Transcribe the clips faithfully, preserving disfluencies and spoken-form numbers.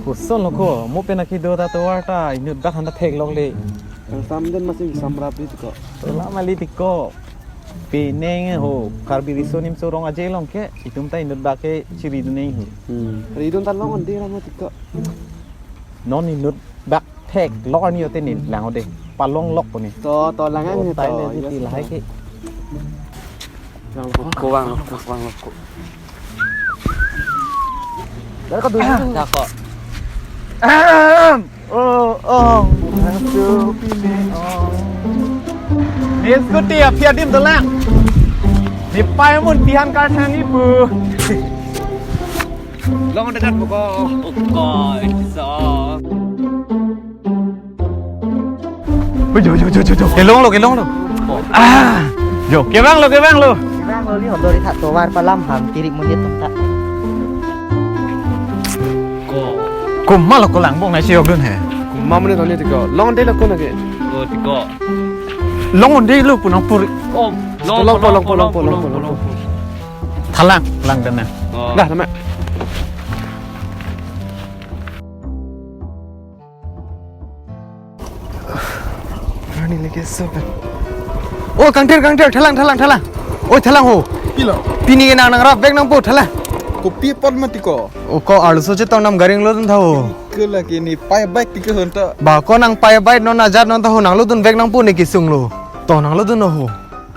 Koson lo ko, mo pen aki do ta tovar ta inut bak han ta theklongle. Samden masih samrap di ko. Tola mali tiko. Penang ho, Karbi Riso Nimso Rong Aje along ke, itum ta inut bak ke chiridun neng ho. Hmm. Ridun ta longon de ramo tiko. Non inut bak theklong arni ote nin lang ode. Palong lok ko ni. To, to lang ang. Oh, ni tai to, ne yes, ti lahai to. Ke. Ko vang lo, ko vang lo ko. Dari ko dulu. Dah ko. Ahem. Oh, oh. Masuk ini, oh. Ni scooty ya, pia dim dolang. Ni pai mun pihan kar thang ipu. Long dekat buko. Buko, so. Oi, jo, jo, jo, jo, jo. Kelong lo, kelong lo. Ah, jo, kevang lo, kevang lo. Kevang lo, li hodori thak tovar palam ham, kiri munit tum thak. Ko. Komat lo ko langbong nai si yogdun he. Komat munit thoni tiko. Long de lo ko nake. Ko tiko. Long de lo punang puri. Ko. Long, long, long, long, long, long, long, long. Thalang, lang dan na. Oh. Dah, tama. Rani lagi seven. Oh, kangter, kangter, thalang, thalang, thalang. Oh, thalang ho. Pilo. Pini nang nangrap vek nangpo, thalang. Kopi apot mati ko. Oh, ko arloso chetong nam garing lo dun tha ho. Ke lagi ni pai bike tiko honta. Ba ko nang pai bike non ajat non tha ho, nanglo dun vek nangpo ne kesung lo. To nanglo dun ho.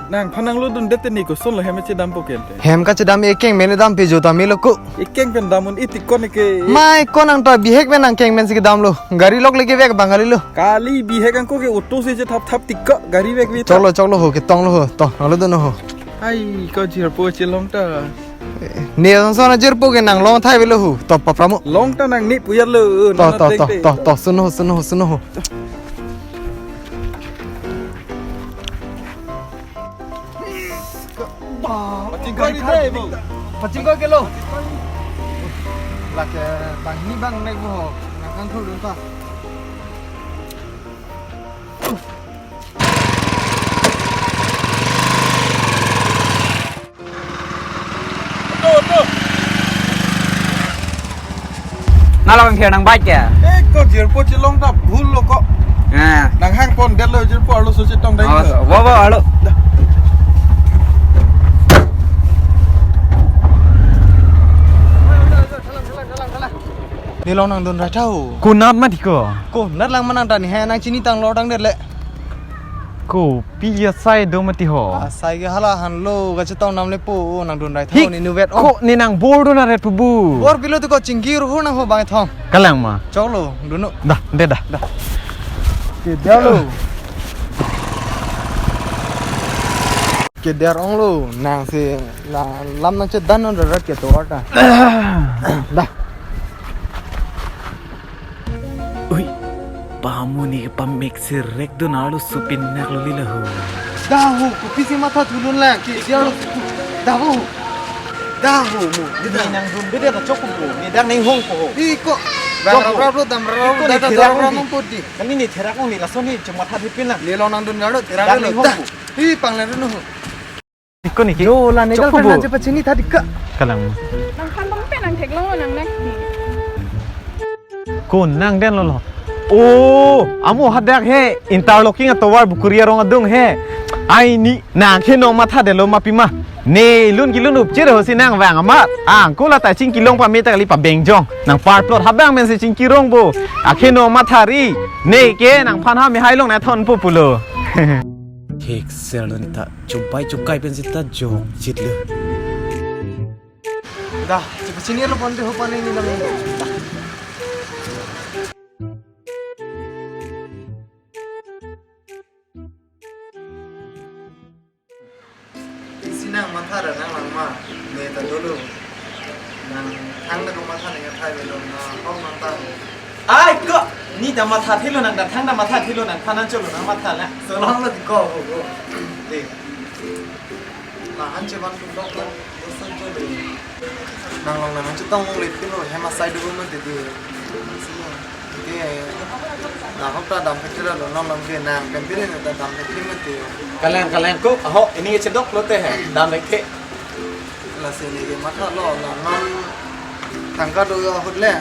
Nangphan nanglo dun det ni koson lo hem chedam po kente. Hem kachedam ekeng men dampe jota melo ko. Ekeng pen damun itik kon ke. Mai ko nang ta bihek pen nang keng men si kedam lo. Gari lok leke vek Bangali lo. Kali bihek angko ke auto si je thap thap tik ko gari vek vi ta. Choklo choklo ho ketong lo ho. To nanglo dun ho. Ai ko jirpo chelong ta. Ne song song na jirpo ke nang long thai velo ho. To papramo. Long ta nang ni puyar lo. To to to to to suno ho suno ho suno ho. Pachingkoi ni thai bo. Pachingkoi kelo. Lake bang ni bang nek bo. Nang kangthur dun ta. Nalo kang kher nang bike ya? Eh, ko jirpo chelong ta bhul lo ko. Eh. Nang hang pon det lo jirpo arloso chetong dai. Oh, ke. Wo, wo, alo. Dah. Ni long nang dun rai tha ho. Konat mati ko. Konat lang manang ta ni he nang chini tang lo tang det le. Kopi asai do mati ho. Asai ke hala han lo kachetong nam le po nang dun rai tha ho ni nuvet. Ko ni nang bor do na ret pu bu. Bor pilo tu ko chingkir ho nang ho bang thong. Kalang ma. Chok lo dun no. Dah, de dah. Dah. Ke dia lo. Ke dia ong lo nang se la lam nang chedan non rat ke tovar ta. Dah. Ui, pamu ni pamek sirek dun arloso pinak lo lila ho. Dah ho, kopi si matha thulun la, ke dia lo. Dah ho. Dah ho mo. Ni nang dun bede ta chok ko. Ni dak neng hong ko. Iko. Bang rap rap lo dam rap rap. Iko ni dah dah therak dam rap ong di. Nang put di. Kali ni therak ong ni lason ni cuma tha thipin lang. Ni long nang dun dah lo therak lo. Dak neng hong ko. Hi pang le dun ho. Iko ni ke. Yo, la negal pen la je pachini tha dikka. Kalang. Nangphan bang pen nang theklong nang nak di. Ko nang den lo lo. Oh, amo hadak he interlocking atovar Bukuri arong adung he. Ai ni nang ke nong matha det lo ma pima. Ne lun kilun upchir ho si nang vang amat. Ang ko la ta chingkilong pame ta kali pabengjong. Nang par plot habang men si chingkirong bo. Akhe nong mathari. Ne ke nangphan ha me hai long na thon po pulo. Hek sel lo ni ta. Chumpai chukai pen sita jok chit le. Dah, cepat sini lo ponte ho paling ni lang. Dah. Isi nang matha ra nang lang ma. Ne ta dolo. Nang thang na ko matha nang thai velo na hok nang ta. Ai ko, ni ta matha thilo nang ta thang ta matha thilo nang phan an cholo nang matha la. So long lo ko ho ko. De. La an che ban tum dok la. Nang long nang chetong le pilo hem asai do mo de de. Ke na hok ta dam factory lo nang long ke nang kan pire na ta dam factory mo de. Kalang kalang ko ho ini ke chedok lo te he dam factory. Lasi ni ke matha lo la nang tangka do yo hut le.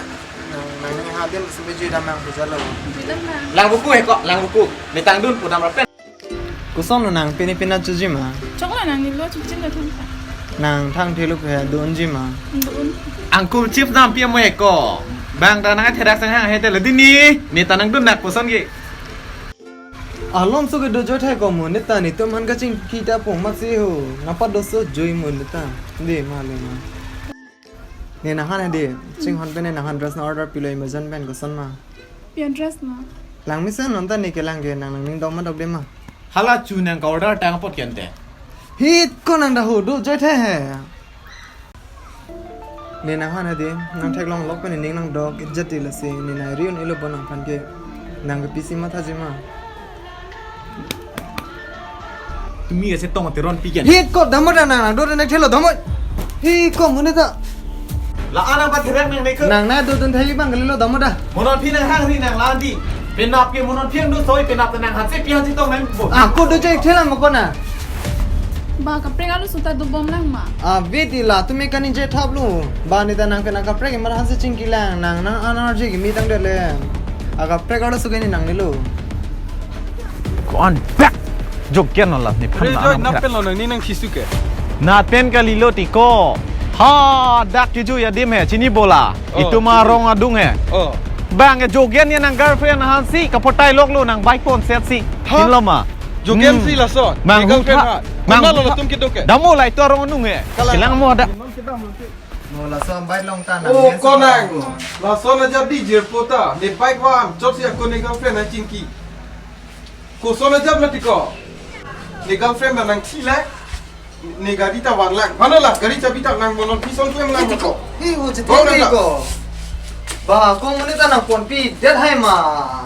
Nangning ha adim si mejui dam nang puja lo. Juidam nang. Lang buku he ko, lang buku. Nitang dun pu dam rapen. Koson lo nang pini pina chuji ma? Choklo nang nilo chuchin lo thangta. Nang thang thiluk he dunji ma? Dun. Uncle Chief nampi amo he ko. Bang ta nang therak sang hang he te le dini. Nitang nang dun nak koson ke. Alom so ke do joi thai ko mo neta netum han kachingki ta pong mat si ho. Napa do so joi mo neta. De ma le ma. Ne nanghan adi, chinghon pen ne nanghan dress na order pilo Amazon pen koson ma? Pian dress ma? Lang mesen non ta ne kelang ke nang nangning dom ma dok de ma? Hala chu nang ka order tang apot kente. Hit ko nang dahu do joi the he. Ne nanghan adi, nang theklong lok pen ne ning nang dok ijat di lasi, ne nai riun ilo bon nangphan ke. Nang ke pisi mathaji ma? Tumi ase tong ate ron pigen. Hi ko damo da nang, nang do nang thelo damo. Hi ko mune ta. La ana ba therak nang ne ko. Nang na do dun thai bang lo damo da. Monon phi nang hang ri nang landi. Penap ke monon phi ang do soi penap ta nang hanse pi hansi tong nang bo. Ah, ko do jai thela mo ko na. Ba kaprek aluso ta do bom lang ma? Ah, wait di la, tumi kani je thap lo. Ba ne ta nang ke nang kaprek mar hanse chingki lang, nang nang anar je kimi tang de le. Ah, kaprek aluso ke ne nang ne lo. Ko-an bek. Jogen lo la nephan. Re na joy ana nap pen lo nang ni nang sisu ke. Nat pen kalilo ti ko. Ha, dak kejui adim he, chini bola. Oh, itum chini. Arong adung he. Oh. Bang ke jogen ya nang girlfriend hansi kapotai lok lo nang bike pon set si. Ha? Chinilo ma? Jogen Hmm. si lason. Mang Ni girlfriend hutha. ha. Mang Kona lo hutha. Tum kiduk ke. Damo lai tu arong anung he. Kalang. Kilang mo ada. Mo lason bike long tan. Oh, nang konang. Lason aja di jirpo ta. Ne bike wa am jot si ako ne girlfriend na chingki. Koson aja mati ko. Ne girlfriend na nang chilak. Ne gari ta van lang. Mana la gari chabi ta nang monon pison klem lang ko. Hi ho je Bang te nang ko. Ba ko mune ta nang pon pi det hai ma.